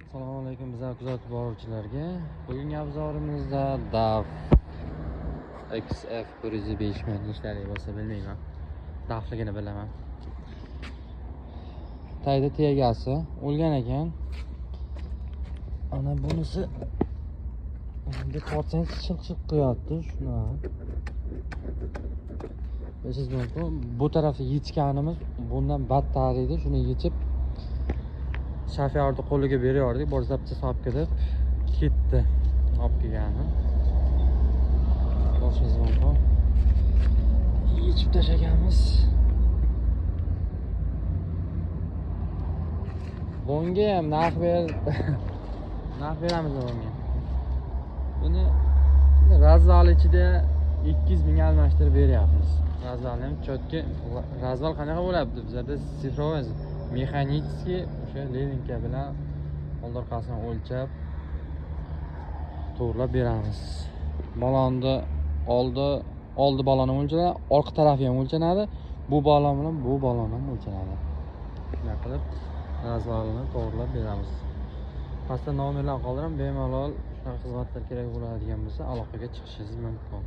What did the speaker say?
Assalomu alaykum bizlar kuzatib boruvchilarga. Bugungi obzorimizda DAF XF 105 ming ishlari bo'lsa bilmayman. DAFligini bilaman. Tayda tegasi o'lgan ekan. Ana bunisi endi tortsangiz chiq-chiq qilyapti shuni. Bilsangiz mumkin. Bu tarafda yechganimiz bundan battar edi. Shuni yechib shofyorni qo'liga beryordik, bor zapchast olib kelib ketdi. Olib kelgani. Ko'rishingiz mumkin. Yechib tashlaganmiz. Bunga ham narx ber narx beramiz bunga. Buni razval ichida 200 ming almashtirib beryapmiz. Razvalni ham chotki, razval qanaqa bo'lyapti? Bizlarda цифровой mexanический o'sha leninka bilan old orqasini o'lchab to'g'rilab beramiz. Balonni oldi balon ham o'lchanadi, orqa tarafi ham o'lchanadi. Bu balon bilan bu balon ham o'lchanadi. Shunday qilib razvalni to'g'rilab beramiz. Pastda nomerlar qoldiraman, bemalol shunaqa xizmatlar kerak bo'ladigan bo'lsa aloqaga chiqishingiz mumkin.